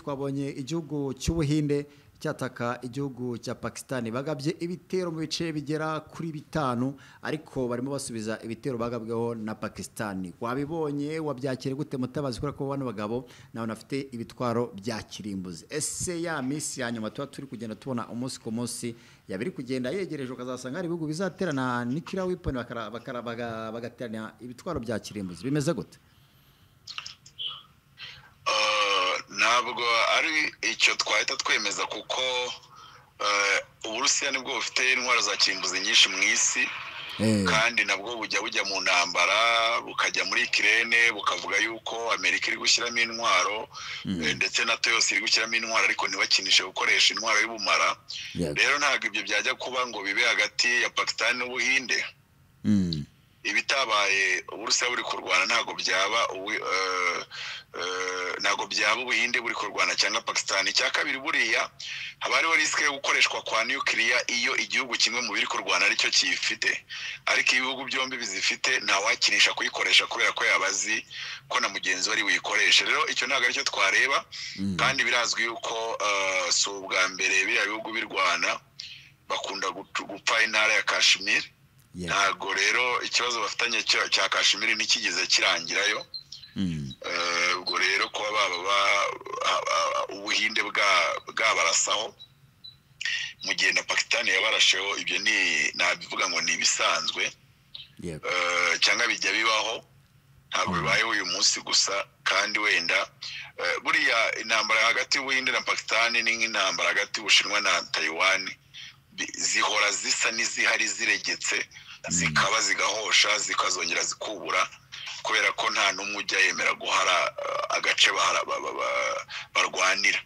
Twabonye igihugu cy'Ubuhinde cyataka igihugu cya Pakistan, bagabye ibitero mu bice bigera kuri 5, ariko barimo basubiza ibitero bagabweho na Pakistan. Wabibonye, wabyakire gute Mutabazi, kubera ko bano bagabo nabo bafite ibitwaro bya kirimbuzi? Ese ya minsi ya nyuma tuba turi kugenda tubona umunsi ku munsi yabiri kugenda yegereje, ukazasanga hari ibihugu bizaterana nuclear weapon, bagaterana ibitwaro bya kirimbuzi, bimeze gute? Ntabwo ari icyo twahita twemeza, kuko Uburusiya nibwo bufite intwaro za kirimbuzi nyinshi mu isi, kandi nabwo bujya mu ntambara, bukajya muri Ukraine, bukavuga yuko Amerika iri gushyiramo intwaro, ndetse NATO yose iri gushyiramo intwaro, ariko ntibakinishe gukoresha intwaro y'ubumara. Rero ntabwo ibyo byajya kuba ngo bibe hagati ya Pakistan n'Ubuhinde. Ibitabaye Uburusiya buri kurwana ntabwo byaba Ubuhinde buri kurwana cyangwa Pakistan. Icya kabiri, buriya haba hariho risque yo gukoreshwa kwa nuclear iyo igihugu kimwe mu biri kurwana aricyo kiyifite, ariko ibihugu byombi bizifite ntawakinisha kuyikoresha kubera ko yabazi ko na mugenzi we ari buyikoreshe. Rero icyo ntabwo aricyo twareba, kandi birazwi yuko si ubwa mbere biriya bihugu birwana, bakunda gupfa intara ya Kashmir. Ntabwo rero ikibazo bafitanye cya Kashmir ntikigeze kirangirayo. Ubwo rero kuba baba Ubuhinde bwabarasaho mu gihe na Pakistan yabarasheho, ibyo ni nabivuga ngo ni ibisanzwe, cyangwa bijya bibaho, ntabwo bibayeho uyu munsi gusa. Kandi wenda buriya intambara hagati y'Ubuhinde na Pakistan ni nk'intambara hagati y'Ubushinwa na Taiwan, zihora zisa n'izihari ziregetse, zikaba zigahosha, zikazongera zikubura, kubera ko nta n'umwe ujya yemera guhara agace barwanira.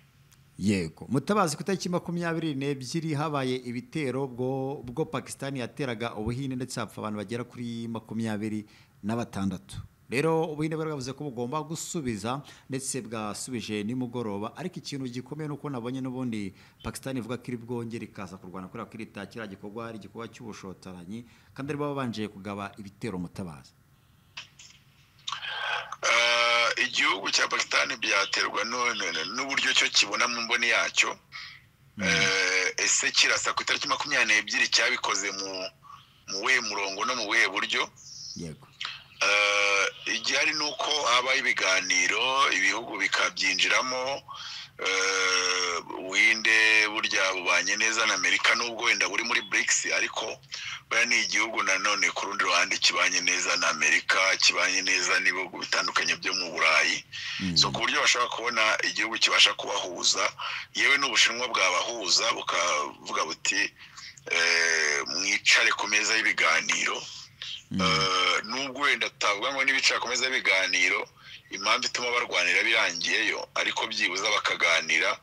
Yego Mutabazi, ku itariki 22 habaye ibitero bwo Pakistan yateraga Ubuhinde, ndetse hapfa abantu bagera kuri 26. Rero Ubuhinde bwaravuze ko bugomba gusubiza, ndetse bwasubije nimugoroba. Ariko ikintu gikomeye nuko nabonye n'ubundi Pakistan ivuga ko iri bwongere ikaza kurwana, kubera ko irita kiriya gikorwa ari igikorwa cy'ubushotoranyi, kandi ari bo babanje kugaba ibitero. Mutabazi, igihugu cya Pakistan byaterwa n'uburyo cyo kibona mu mboni yacyo. Ese kirasa ku itariki 22 cyabikoze mu wuhe murongo no mu wuhe buryo? Yego. Igihari ni uko habaho ibiganiro, ibihugu bikabyinjiramo. Ubuhinde burya bubanye neza na Amerika, nubwo wenda buri muri BRICS, ariko buriya ni igihugu nanone ku rundi ruhande kibanye neza na Amerika, kibanye neza n'ibihugu bitandukanye byo mu Burayi. So ku buryo bashobora kubona igihugu kibasha kubahuza, yewe n'Ubushinwa bwabahuza bukavuga buti mwicare ku meza y'ibiganiro. Nubwo wenda tutavuga ngo n'ibicara ku meza y'ibiganiro, impamvu ituma barwanira birangiyeyo, ariko byibuze bakaganira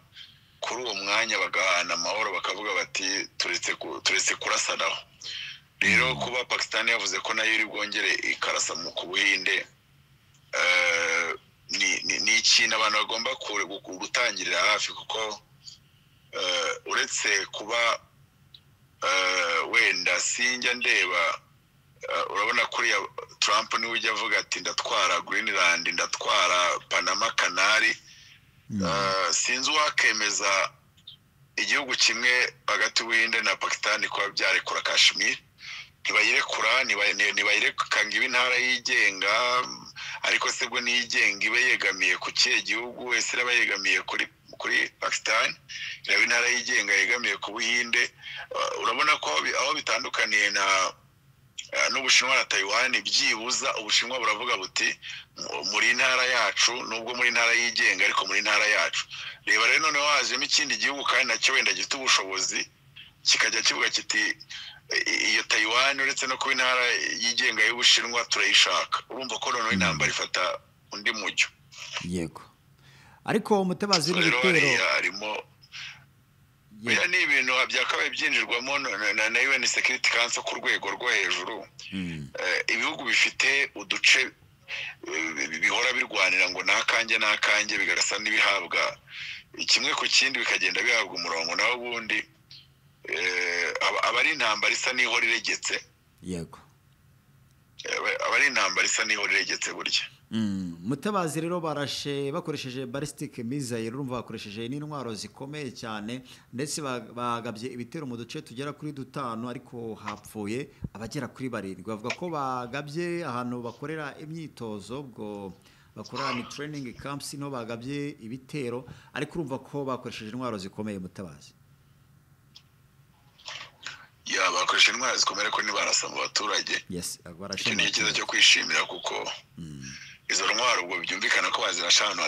kuri uwo mwanya, bagahana amahoro, bakavuga bati turetse kurasanaho. Rero kuba Pakistan yavuze ko nayo iri bwongere ikarasa mu ku Buhinde, ni ikintu abantu bagomba gutangirira hafi, kuko uretse kuba wenda sinjya ndeba, urabona kuriya Trump niwe ujya avuga ati ndatwara Greenland, ndatwara Panama Canal. Sinzi uwakemeza igihugu kimwe hagati y'Ubuhinde na Pakistan kuba byarekura Kashmir. Ntibayirekura, ntibayireka ngo ibe intara yigenga, ariko se bwo niyigenga ibe yegamiye ku kihe gihugu? Ese iraba yegamiye kuri Pakistan? Iraba intara yigenga yegamiye ku Buhinde? Urabona ko aho bitandukaniye na n'Ubushinwa na Taiwan, byibuza Ubushinwa buravuga buti muri intara yacu, nubwo muri intara yigenga ariko muri intara yacu. Reba rero noneho hajemo ikindi gihugu kandi nacyo wenda gifite ubushobozi, kikajya kivuga kiti iyo Taiwan uretse no kuba intara yigenga y'Ubushinwa turayishaka. Urumva ko noneho intambara ifata undi mujyo. Yego, ariko Mutabazi, n'ibitero harimo ni ibintu byakabaye byinjirwamo na UN Security Council ku rwego rwo hejuru. Ibihugu bifite uduce bihora birwanira ngo n'akanjye n'akanjye, bigasa n'ibihabwa kimwe ku kindi, bikagenda bihabwa umurongo, naho ubundi aba ari intambara isa n'ihora iregetse. Yego, aba ari intambara isa n'ihora iregetse burya. Mutabazi rero barashe bakoresheje ballistic missile, urumva bakoresheje n'intwaro zikomeye cyane, ndetse bagabye ibitero mu duce tugera kuri dutanu, ariko hapfuye abagera kuri 7. Bavuga ko bagabye ahantu bakorera imyitozo, ubwo bakora ni training camps, no bagabye ibitero, ariko urumva ko bakoresheje intwaro zikomeye Mutabazi. Ya, bakoresheje intwaro zikomeye ariko ntibarasa mu baturage. Yes, barashe. Icyo ni icyiza cyo kwishimira, kuko izo ntwaro ubwo byumvikana ko bazirasha ahantu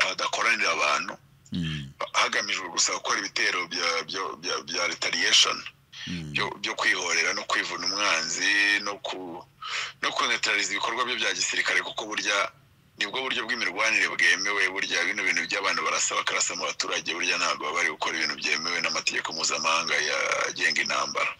hadakoranira abantu, hagamijwe gusa gukora ibitero bya retaliation, byo kwihorera no kwivuna umwanzi no kuneutraliza ibikorwa bye bya gisirikare, kuko burya nibwo buryo bw'imirwanire bwemewe. Burya bino bintu by'abantu barasa bakarasa mu baturage, burya ntabwo baba bari gukora ibintu byemewe n'amategeko mpuzamahanga agenga intambara.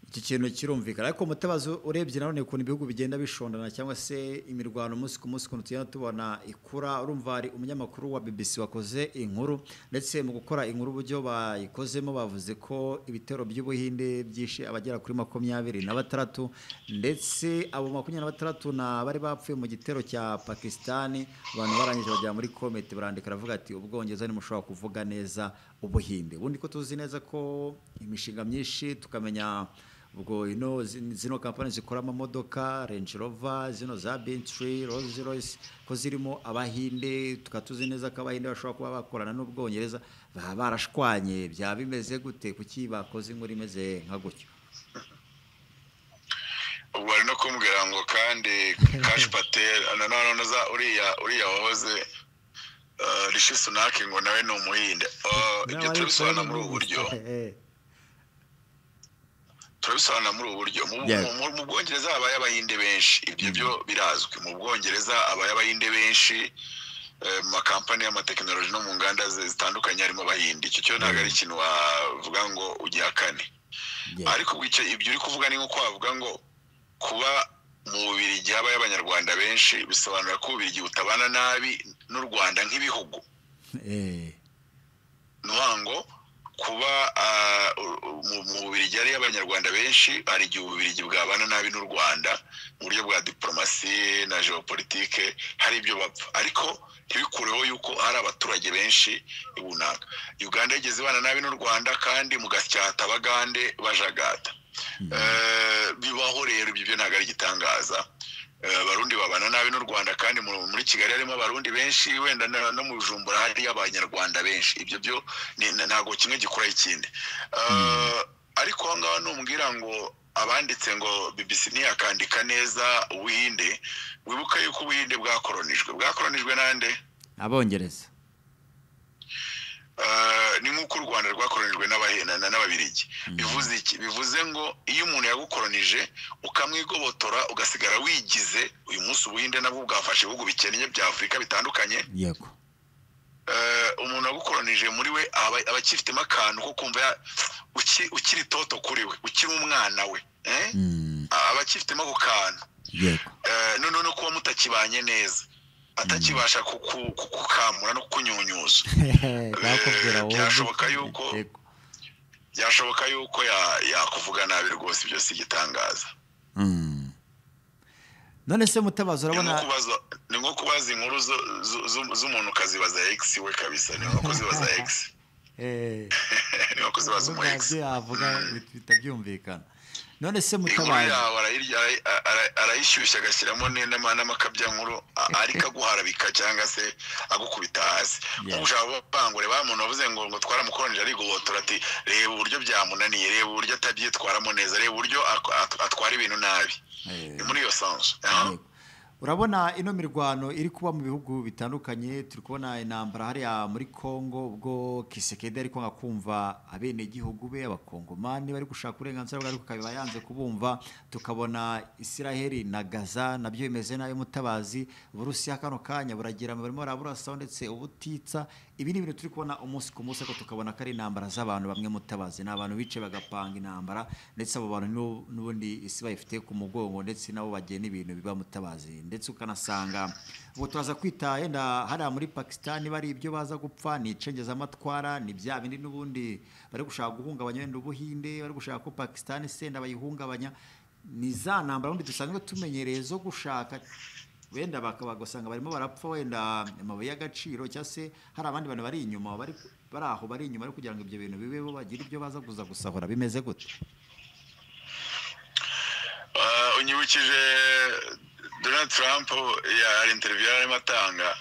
Iki kintu kirumvikana, ariko Mutabazi urebye nanone ukuntu ibihugu bigenda bishondana cyangwa se imirwano umunsi ku munsi ukuntu tugenda tubona ikura, urumva hari umunyamakuru wa BBC wakoze inkuru, ndetse mu gukora inkuru uburyo bayikozemo bavuze ko ibitero by'Ubuhinde byishe abagera kuri 26, ndetse abo 26 na bari bapfuye mu gitero cya Pakistani. Abantu barangije bajya muri comment barandika baravuga ati Ubwongereza ntimushobora kuvuga neza Ubuhinde. Ubundi ko tuzi neza ko imishinga myinshi tukamenya ubwo ino zino kampani zikora amamodoka Range Rover, zino za Bentley, Rolls Royce, ko zirimo Abahinde, tukaba tuzi neza ko Abahinde bashobora kuba bakorana n'Ubwongereza, baba barashwanye, byaba bimeze gute? Kuki bakoze inkuru imeze nka gutyo? Ubwo bari no kumbwira ngo kandi Kash Patel nanone za uriya wahoze Rishi Sunak ngo nawe ni Umuhinde. Ibyo turabisobanura muri ubu buryo. Turabisobanura muri ubu buryo. Mu Bwongereza habaye Abahinde benshi, ibyo byo birazwi. Mu Bwongereza habaye Abahinde benshi, mu makampani y'amatekinoloji no mu nganda zitandukanye harimo Abahinde. Icyo cyo ntabwo ari ikintu wavuga ngo ugihakane. Ariko ibyo uri kuvuga ni nko wavuga ngo kuba mu Bubiligi habaye Abanyarwanda benshi bisobanura ko Ububiligi butabana nabi n'u Rwanda nk'ibihugu. Ni ngo kuba mu Bubiligi hari Abanyarwanda benshi, hari igihe Ububiligi bwabana nabi n'u Rwanda mu buryo bwa diplomasi na geopolitike, hari ibyo bapfa, ariko ntibikureho yuko hari abaturage benshi runaka. Uganda yigeze ibana nabi n'u Rwanda kandi mu Gasyata Abagande bajagata. Bibaho rero, ibyo ntabwo ari igitangaza. Abarundi babana nabi n'u Rwanda kandi muri Kigali harimo Abarundi benshi, wenda no mu Bujumbura hari Abanyarwanda benshi. Ibyo byo ntabwo kimwe gikora ikindi. Ariko aho ngaho numbwira ngo abanditse ngo BBC ntiyakandika neza Ubuhinde, wibuka yuko Ubuhinde bwakoronijwe nande? Abongereza. Ni nk'uko u Rwanda rwakoronijwe n'Ababirigi. Bivuze iki? Bivuze ngo iyo umuntu yagukoronije ukamwigobotora ugasigara wigize, uyu munsi Ubuhinde nabwo bwafashe ibihugu bikennye bya Afurika bitandukanye. Yego. Umuntu wagukoronije muri we aba akifitemo akantu ko kumva ukiri toto kuri we, ukiri umwana we, aba akifitemo ako kantu. Yego. None no kuba mutakibanye neza, atakibasha kukukamura no kukunyunyuza, byashoboka yuko yakuvuga nabi rwose. Ibyo si igitangaza. None se Mutabazi urabona ni nko kubaza inkuru z'umuntu ukazibaza ex we kabisa, ni nko kuzibaza ex. Ni nko kuzibaza umu ex. Yavuga bitabyumvikana. None se Mutabazi arayishyushya agashyiramo n'amakabyankuru, ariko aguharabika cyangwa se agukubita hasi. Ushaka bangure ba muntu wavuze ngo twaramukoronije arigobotora, ati reba uburyo byamunaniye, reba uburyo atabyitwaramo neza, reba uburyo atwara ibintu nabi. Ni muri iyo sanso. Urabona ino mirwano iri kuba mu bihugu bitandukanye, turi kubona intambara hariya muri Kongo, ubwo Kisekedi ariko ngakumva abene gihugu be abakongomani bari gushaka uburenganzira bwabo, ariko kabiba yanze kubumva. Tukabona Israel na Gaza nabyo bimeze nayo Mutabazi. Uburusiya kano kanya buragira barimo baraburasa ndetse ubutitsa. Ibi ni ibintu turi kubona umunsi ku munsi, ariko tukabona ko ari intambara z'abantu bamwe Mutabazi, ni abantu bice bagapanga intambara, ndetse abo bantu n'ubundi isi bayifite ku mugongo, ndetse nabo bagena ibintu biba Mutabazi. Ndetse ukanasanga ubwo turaza kwita yenda hariya muri Pakistan bari ibyo baza gupfa ni icengezamatwara, ni bya bindi n'ubundi bari gushaka guhungabanya wenda Ubuhinde, bari gushaka ko Pakistan senda bayihungabanya. Ni za ntambara ubundi dusanzwe tumenyereye zo gushaka wenda bagasanga barimo barapfa wenda amabuye y'agaciro, cyangwa se hari abandi bantu bari inyuma, bari aho bari inyuma ari kugira ngo ibyo bintu bibeho, bagire ibyo baza kuza gusahura? Bimeze gute? Unyibukije Donald Trump, yari interview yarimo atanga,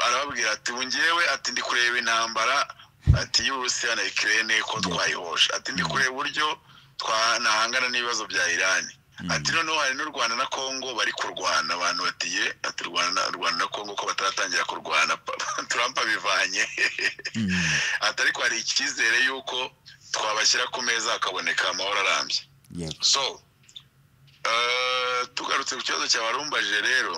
arababwira ati: "Ubu ngewe," ati, "ndi kureba intambara," ati, "y'Uburusiya na Ukraine ko twayihosha," ati, "ndi kureba uburyo twanahangana n'ibibazo bya Irani," ati, "noneho hari n'u Rwanda na Kongo bari kurwana." Abantu batiye, ati: "Rwanda na Kongo ko bataratangira kurwana, Trump abivanye?" Ati: "Ariko hari icyizere y'uko twabashyira ku meza hakaboneka amahoro arambye." So tugarutse ku kibazo cya warumbaje rero,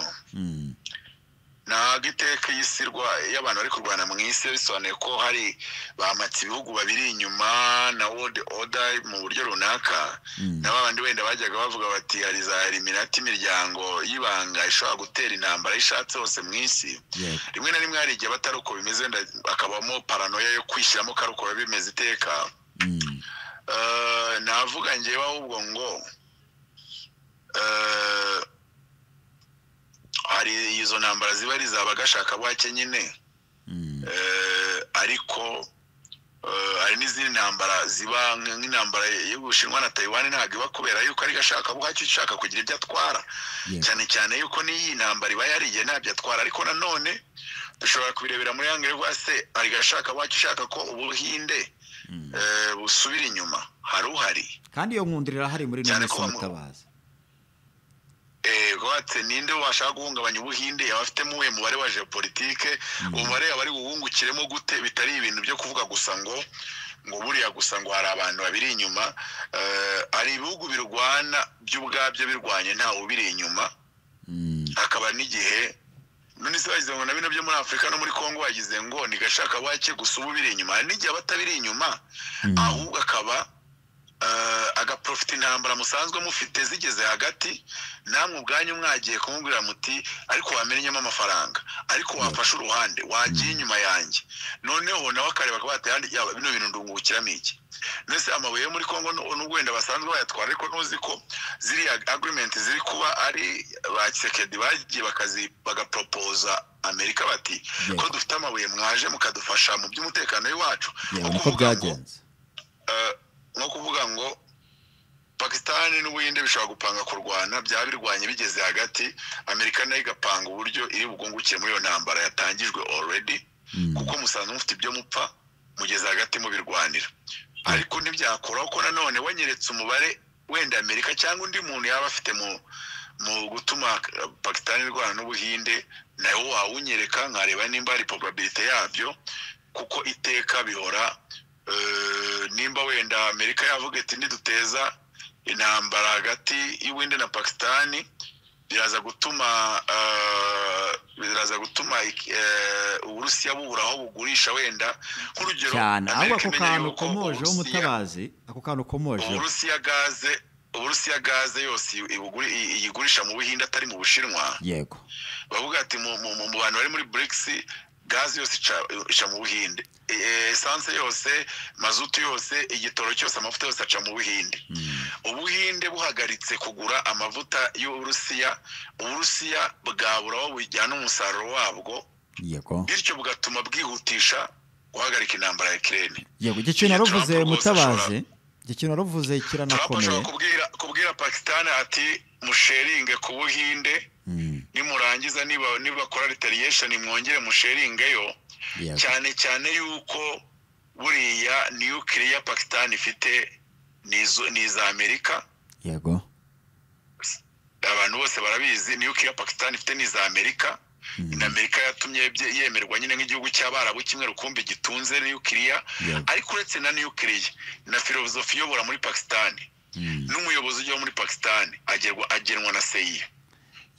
ntabwo iteka y'isi iyo abantu bari kurwana mu isi bisobanuye ko hari bamatse ibihugu babiri inyuma na world order mu buryo runaka, na babandi wenda bajyaga bavuga bati hari za Illuminati, imiryango y'ibanga ishobora gutera intambara ishatse hose mu isi. Rimwe na rimwe hari igihe batari uko bimeze, wenda hakabamo paranoia yo kwishyiramo ko ari uko biba bimeze iteka. Navuga ngewe ahubwo ngo hari izo ntambara ziba ari za bagashakabuhake nyine. Ariko hari n'izindi ntambara ziba nk'intambara y'Ubushinwa na Taiwan, ntabwo iba kubera yuko ari gashakabuhake ushaka kugira ibyo atwara, cyane cyane yuko n'iyi ntambara iba yarigiye ntabyo atwara. Ariko nanone dushobora kubirebera muri angle rwa se ari gashakabuhake ushaka ko Ubuhinde busubira inyuma, hari uhari. Kandi iyo nkundira irahari muri Cyane none ko se, Mutabazi? Rwatse ninde washaka guhungabanya Ubuhinde? Yaba afitemo uwuhe mubare wa geopolitike? Umubare yaba ari buwungukiremo gute, bitari ibintu byo kuvuga gusa ngo buriya gusa ngo hari abantu babiri inyuma? Hari ibihugu birwana by'ubwabyo, birwanye ntawe ubiri inyuma. Hakaba n'igihe none se bagize ngo na bino byo muri Afurika no muri Kongo bagize ngo ni gashakabuhake gusa uba ubiri inyuma. Hari n'igihe aba atabiri inyuma, ahubwo akaba agaprofita intambara musanzwe mufite zigeze hagati, namwe ubwanyu mwagiye kumubwira muti: "Ariko wamenyemo amafaranga, ariko wafashe uruhande, wagiye inyuma yanjye." Noneho nawe akareba akavuga ati: "Handi yaba bino bintu ndungukiramo iki?" Mbese amabuye yo muri Kongo nubwo wenda basanzwe bayatwara, ariko ntuzi ko ziriya agreement ziri kuba ari ba Tshisekedi bagiye bakazi bagapropoza Amerika bati ko dufite amabuye, mwaje mukadufasha mu by'umutekano w'iwacu. Yewe, Nko niko kuvuga ngo, byagenze. Nko kuvuga ngo Pakistan n'Ubuhinde bishobora gupanga kurwana, byaba birwanye bigeze hagati, Amerika nayo igapanga uburyo iri bugungukire muri iyo ntambara yatangijwe already, kuko musanzwe mufite ibyo mupfa, mugeze hagati mubirwanira. Ariko ntibyakuraho ko nanone wanyeretse umubare wenda Amerika cyangwa undi muntu yaba afite mu gutuma Pakistan irwana n'Ubuhinde, nawe wawunyereka nkareba nimba hari probability yabyo, kuko iteka bihora nimba wenda Amerika yavuga iti: "Niduteza intambara hagati y'Ubuhinde na Pakistan, biraza gutuma Uburusiya bubura aho bugurisha," wenda nk'urugero Cyane, ahubwo Amerika ako imenya kantu yuko ukomojeho, Mutabazi, ako kantu ukomojeho. Uburusiya gaze yose iyigurisha mu Buhinde atari mu Bushinwa. Bavuga ati mu bantu bari muri BRICS, gaze yose ica mu Buhinde, essence yose, mazutu yose, igitoro cyose, amavuta yose aca mu Buhinde. Ubuhinde buhagaritse kugura amavuta y'Uburusiya, Uburusiya bwabura aho bujyana umusaruro wabwo, bityo bugatuma bwihutisha guhagarika intambara ya Ukraine. Yego, icyo kintu Iyo naruvuze, Trump rwose Mutabazi, icyo kintu naruvuze Trump kiranakomeye. ashobora kubwira Pakistan ati: "Musheringe ku Buhinde, nimurangiza niba nibakora retaliation mwongere musheringeyo." Cyane cyane yuko buriya nuclear Pakistan ifite ni iza Amerika. Abantu bose barabizi, nuclear Pakistan ifite ni iza Amerika. Ni Amerika yatumye yemerwa nyine nk'igihugu cy'Abarabu kimwe rukumbi gitunze nuclear. Ariko uretse na nuclear, na filozofi iyobora muri Pakistan n'umuyobozi ujya muri Pakistan agenwa na CIA.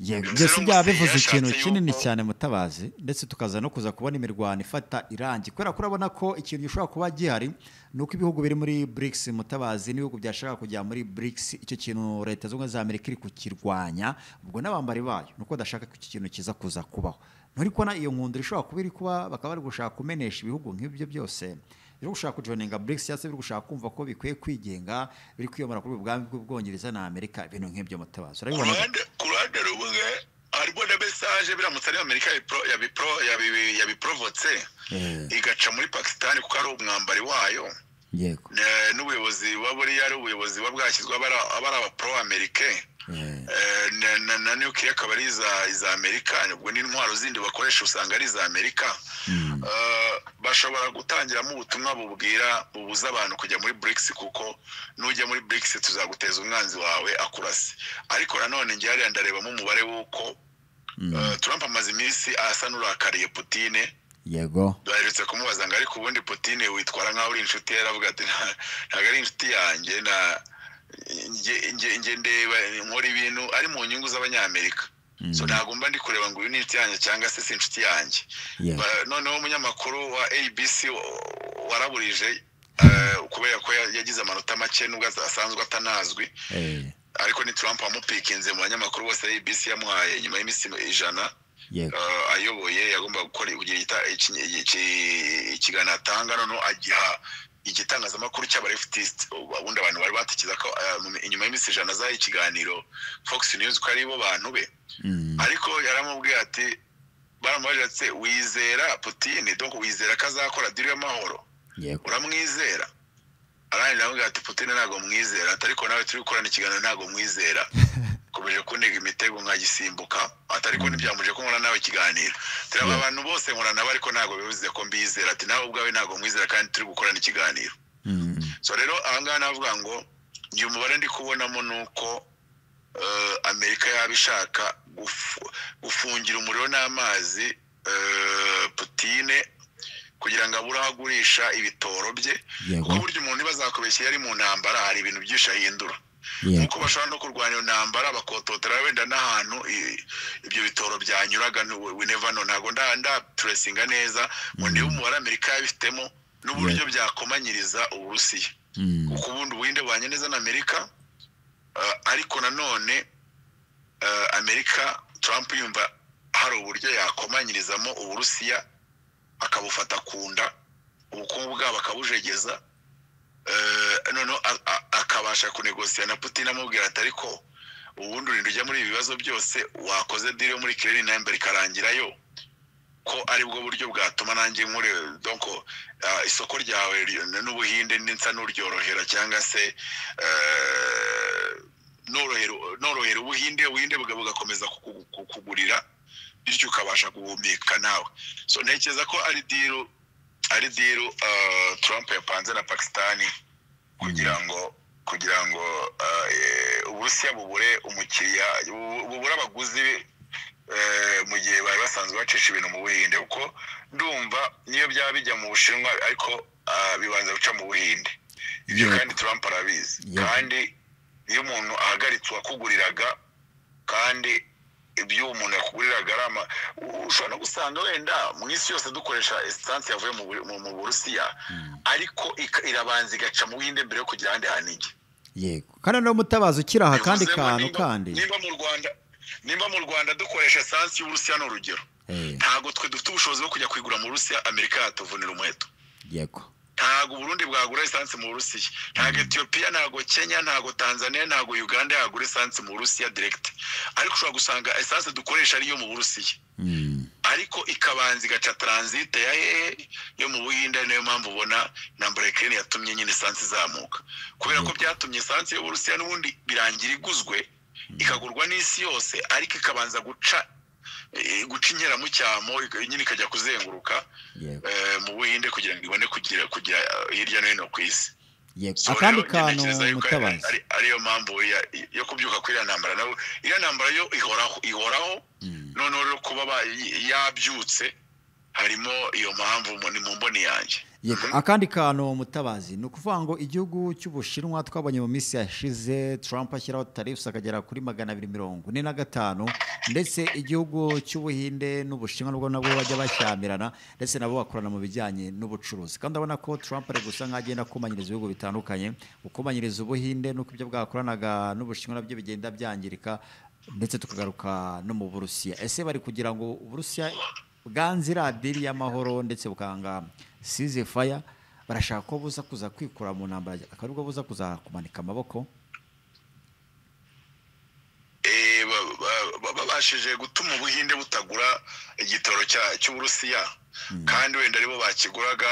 Yego, Bivuze byose rero ngo byaba CIA bivuze ikintu yashatse kinini yuko cyane, Mutabazi, ndetse tukaza no kuza kubona imirwano ifata irangi, kubera ko urabona ko ikintu gishobora kuba gihari ni uko ibihugu biri muri BRICS, Mutabazi, n'ibihugu byashaka kujya muri BRICS, icyo kintu Leta Zunze Ubumwe za Amerika iri kukirwanya, ubwo n'abambari bayo ni uko badashaka ko iki kintu kiza kuza kubaho. Nturi kubona iyo nkundura ishobora kuba iri kuba, bakaba bari gushaka kumenesha ibihugu nk'ibyo byose Biri gushaka kujoininga BRICS cyangwa se biri gushaka kumva ko bikwiye kwigenga, biri kwiyomora kuri ubu bwami bw'Ubwongereza na Amerika, ibintu nk'ibyo, Mutabazi, Ku urabibona gute? ruhande rumwe harimo na message, biramutse ari Amerika yabiprovotse igaca muri Pakistan kuko ari umwambari wayo, n'ubuyobozi buba buriya ari ubuyobozi buba bwashyizweho aba ari aba pro américain, na nuclear akaba ari iza Amerika, ubwo n'intwaro zindi bakoresha usanga ari iza Amerika. Bashobora gutangiramo ubutumwa bubwira, bubuza abantu kujya muri BRICS, kuko nujya muri BRICS tuzaguteza umwanzi wawe akurase. Ariko nanone njye hariya ndarebamo umubare w'uko Trump amaze iminsi asa n'urakariye Putine. Baherutse kumubaza ngo: "Ariko ubundi Putine witwara nk'aho uri inshuti ye?" Aravuga ati: "Ntabwo ari inshuti yanjye, na nge ndeba nkora ibintu ari mu nyungu z'Abanyamerika, so ntabwo mba ndi kureba ngo uyu ni inshuti yanjye cyangwa se si inshuti yanjye." Noneho umunyamakuru wa ABC waraburije kubera ko yagize amanota make, nubwo asanzwe atanazwi, ariko ni Trump wamupikinze mu banyamakuru bose. ABC yamuhaye nyuma y'iminsi 100 ayoboye, yagomba gukora, kugira ikiganiro atanga, noneho agiha igitangazamakuru cy'abaleftist. Ubundi abantu bari batekereza ko inyuma y'iminsi 100 azaha ikiganiro Fox News, ko ari bo bantu be. Ariko yaramubwiye ati, baramubajije ati: "Wizera Putin? Donc wizera ko azakora deal y'amahoro? Uramwizera?" Arangije aramubwira ati: "Putin ntabwo mwizera," ati: "ariko nawe turi gukorana ikiganiro ntabwo mwizera, komeje kuntega imitego nkagisimbuka," ati: "ariko ntibyamuje ko nkora nawe ikiganiro." Turaba abantu bose nkora nabo, ariko ntabwo bivuze ko mbizera. Ati: "Nawe ubwawe ntabwo mwizera kandi turi gukorana ikiganiro." So rero ahangaha navuga ngo njye umubare ndi kubonamo ni uko Amerika yaba ishaka gufungira umuriro n'amazi Putine kugira ngo abure aho agurisha ibitoro bye, kuko burya umuntu niba azakubeshya iyo ari mu ntambara hari ibintu byinshi ahindura, nkuko bashobora no kurwanya iyo ntambara bakototera wenda n'ahantu ibyo bitoro byanyuraga. We never know. Ntabwo ndaturesinga neza ngo ndebe umubare Amerika yabifitemo n'uburyo byakomanyiriza Uburusiya, kuko ubundi Ubuhinde bubanye neza na Amerika, ariko nanone Amerika, Trump yumva hari uburyo yakomanyirizamo Uburusiya akabufata ku nda, ubukungu bwabo akabujegeza, noneho akabasha kunegosiya na Putin, amubwira ati: "Ariko ubundi urinda ujya muri ibi bibazo byose, wakoze deal yo muri Ukraine intambara ikarangirayo, ko aribwo buryo bwatuma nanjye nkure, donc isoko ryawe n'Ubuhinde nsa n'uryorohera, cyangwa se norohera Ubuhinde, Ubuhinde bugakomeza kukugurira, bityo ukabasha guhumeka nawe." So ntekereza ko ari deal Trump yapanze na Pakistani kugira ngo Uburusiya bubure umukiriya, bubure abaguzi mu gihe bari basanzwe bacisha ibintu mu Buhinde, kuko ndumva niyo byaba bijya mu Bushinwa ariko bibanza guca mu Buhinde ibyo. Kandi Trump arabizi. Kandi iyo umuntu ahagaritse uwakuguriraga, kandi ibyo umuntu yakuguriraga ari ama, ushobora no gusanga wenda mu isi yose dukoresha esanse yavuye mu Burusiya, ariko irabanza igaca mu Buhinde mbere yo kugira ahandi hantu ijya. Yego, kandi no Mutabazi ukiri aha, kandi Bivuze ngo kantu kandi nimba mu Rwanda dukoresha esanse y'Uburusiya, ni urugero, ntabwo twe dufite ubushobozi bwo kujya kuyigura mu Burusiya, Amerika yatuvunira umuheto. Ntabwo Uburundi bwagura esanse mu Burusiya, ntabwo Etiyopiya, ntabwo Kenya, ntabwo Tanzania, ntabwo Uganda yagura esanse mu Burusiya direct, ariko ushobora gusanga esanse dukoresha ariyo mu Burusiya, ariko ikabanza igaca transit ya hehe? Yo mu Buhinde. Niyo mpamvu ubona intambara ya Ukraine yatumye nyine esanse izamuka, kubera ko byatumye esanse y'Uburusiya n'ubundi birangira iguzwe, ikagurwa n'isi yose, ariko ikabanza guca inkeramucyamo, nyine ikajya kuzenguruka mu Buhinde kugira ngo ibone kugira hirya no hino ku isi. So Akandi rero njye kantu, ntekereza yuko Mutabazi, ariyo mpamvu yo kubyuka kuri iriya ntambara. Nawe iriya ntambara yo ihoraho, ihoraho. Noneho rero kuba yabyutse harimo iyo mpamvu ni mu mboni yanjye. Yego, akandi kantu, Mutabazi, ni ukuvuga ngo igihugu cy'Ubushinwa twabonye mu minsi yashize Trump ashyiraho tariffs akagera kuri 245, ndetse igihugu cy'Ubuhinde n'Ubushinwa nubwo nabwo bajya bashyamirana, ndetse nabo bakorana mu bijyanye n'ubucuruzi, kandi urabona ko Trump ari gusa nk'aho agenda akomanyiriza ibihugu bitandukanye, gukomanyiriza Ubuhinde nuko ibyo bwakoranaga n'Ubushinwa nabyo bigenda byangirika, ndetse tukagaruka no mu Burusiya. Ese bari kugira ngo Uburusiya bwanze iriya deal y'amahoro ndetse bukanga ceasefire, bari Barashaka ko buza kuza kwikura mu ntambara, akaba aribwo buza kuza kumanika amaboko. Babashije gutuma Ubuhinde butagura igitoro cy'Uburusiya, kandi wenda aribo bakiguraga,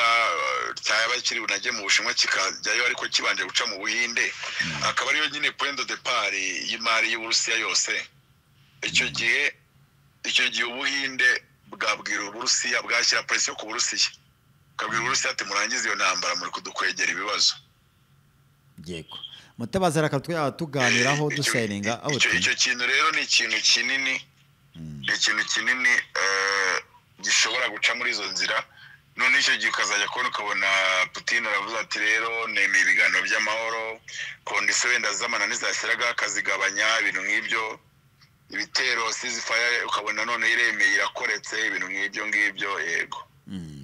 cyaba kiri bunajye mu Bushinwa kikajyayo ariko kibanje guca mu Buhinde, akaba ariyo nyine point de départ y'imari y'Uburusiya yose. Icyo gihe Ubuhinde bwabwira Uburusiya, bwashyira pression ku Burusiya, bukabwira Uburusiya ati murangize iyo ntambara, muri kudukwegera ibibazo. Yego, Mutabazi, reka tuganiraho dusayininga. Icyo kintu rero ni ikintu kinini, ni ikintu kinini gishobora guca muri izo nzira. None icyo gihe ukazajya kubona ukabona Putin aravuze ati rero nemeye ibiganiro by'amahoro, condition wenda z'amanani zashyiraga akazigabanya, ibintu nk'ibyo, ibitero ceasefire ukabona none iremeye irakoretse, ibintu nk'ibyo ngibyo. Yego.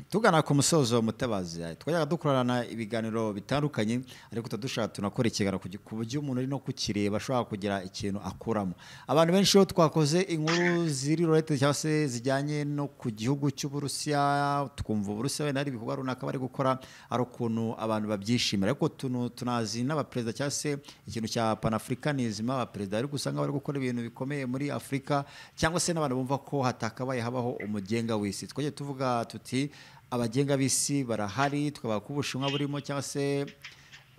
Tugana ku musozo, Mutabazi, twajyaga dukorana ibiganiro bitandukanye, ariko tudushaka tunakora ikiganiro ku buryo umuntu ari no kukireba ashobora kugira ikintu akuramo. Abantu benshi iyo twakoze inkuru ziri related cyangwa se zijyanye no ku gihugu cy'Uburusiya, twumva Uburusiya wenda hari ibikorwa runaka bari gukora, ari ukuntu abantu babyishimira, ariko tunazi n'abaperezida cyangwa se ikintu cya panafricanism, abaperezida bari gusanga bari gukora ibintu bikomeye muri Afurika, cyangwa se n'abantu bumva ko hatakabaye habaho umugenga w'isi. Twagiye tuvuga tuti abagenga b'isi barahari, tukaba ko Ubushinwa burimo, cyangwa se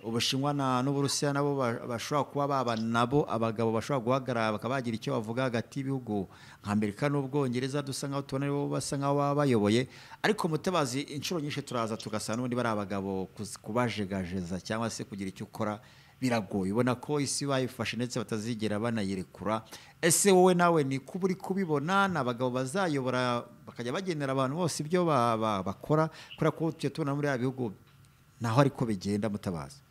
Ubushinwa n'Uburusiya nabo bashobora kuba baba nabo abagabo bashobora guhagarara bakaba bagira icyo bavuga hagati y'ibihugu nka Amerika n'Ubwongereza, dusa nkaho tubona aribo basa nkaho baba bayoboye. Ariko Mutabazi, inshuro nyinshi turaza tugasa n'ubundi bari abagabo, kubajegajeza cyangwa se kugira icyo ukora biragoye. Ubona ko isi bayifashe ndetse batazigera banayirekura. Ese wowe nawe ni kuba uri kubibona, ni abagabo bazayobora bakajya bagenera abantu bose ibyo bakora, kubera ko tujya tubona muri ya bihugu naho ariko bigenda, Mutabazi?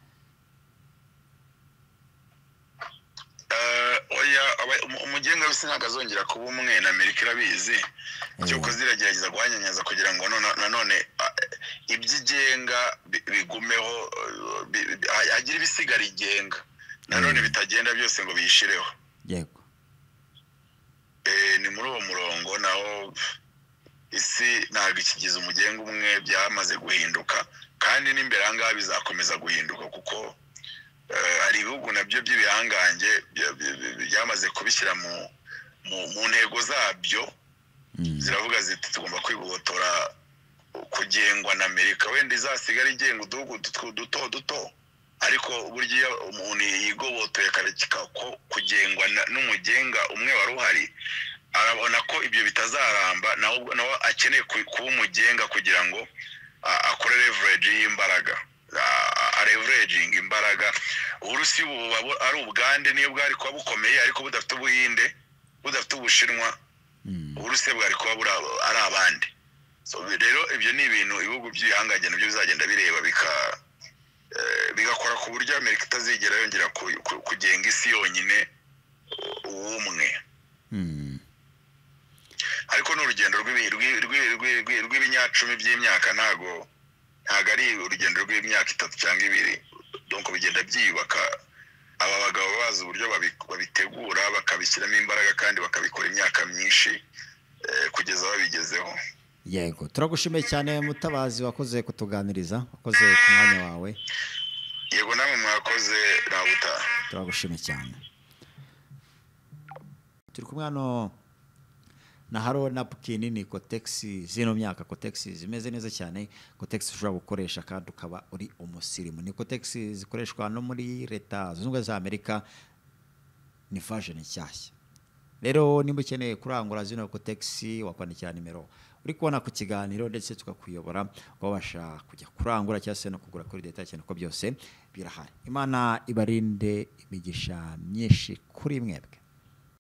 Umugenga w'isi ntabwo azongera kuba umwe, na Amerika irabizi, cyuko ziragerageza guhanyanyaza kugira ngo nanone ibyigenga bigumeho, hagire ibisigara igenga nanone bitagenda byose ngo biyishireho. Yego, ni muri uwo murongo. Naho isi ntabwo ikigize umugenga umwe, byamaze guhinduka, kandi n'imbere aha ngaha bizakomeza guhinduka, kuko hari ibihugu nabyo by'ibihangange byamaze kubishyira mu ntego zabyo, ziravuga ziti tugomba kwigobotora kugengwa na Amerika, wenda izasigara igenga uduhugu duto duto, ariko burya iyo umuntu yigobotoye akareka ko kugengwa n'umugenga umwe wari uhari, arabona ko ibyo bitazaramba, nawe akeneye kuba umugenga kugira ngo akore leverage y'imbaraga, leveraging imbaraga. Uburusiya ubu ari ubwande, niyo bwari kuba bukomeye ariko budafite Ubuhinde, budafite Ubushinwa, Uburusiya bwari kuba ari abandi. So rero ibyo ni ibintu ibihugu by'ibihangange nabyo bizagenda bireba bigakora ku buryo Amerika itazigera yongera kugenga isi yonyine ubumwe. Ariko ni urugendo rw'ibinyacumi by'imyaka, ntago ari urugendo rw'imyaka 3 cyangwa 2. Donc bigenda byiyubaka, aba bagabo bazi uburyo babitegura, bakabishyiramo imbaraga kandi bakabikora imyaka myinshi kugeza babigezeho. Yego, turagushimiye cyane Mutabazi, wakoze kutuganiriza, wakoze ku mwanya wawe. Yego, namwe mwakoze, nabuta. Turagushimiye cyane. Turi kumwe hano na haro napkin, ni Kotex zino myaka, Kotex zimeze neza cyane, Kotex ushobora gukoresha kandi ukaba uri umusirimu. Ni Kotex zikoreshwa no muri Leta Zunze Ubumwe za Amerika, ni version nshyashya. Rero nimba ukeneye kurangura zino Kotex, wakwandikira nimero uri kubona ku kiganiro, ndetse tukakuyobora ukabasha kujya kurangura cyangwa se no kugura kuri data, cyane ko byose birahari. Imana ibarinde imigisha myinshi kuri mwebwe.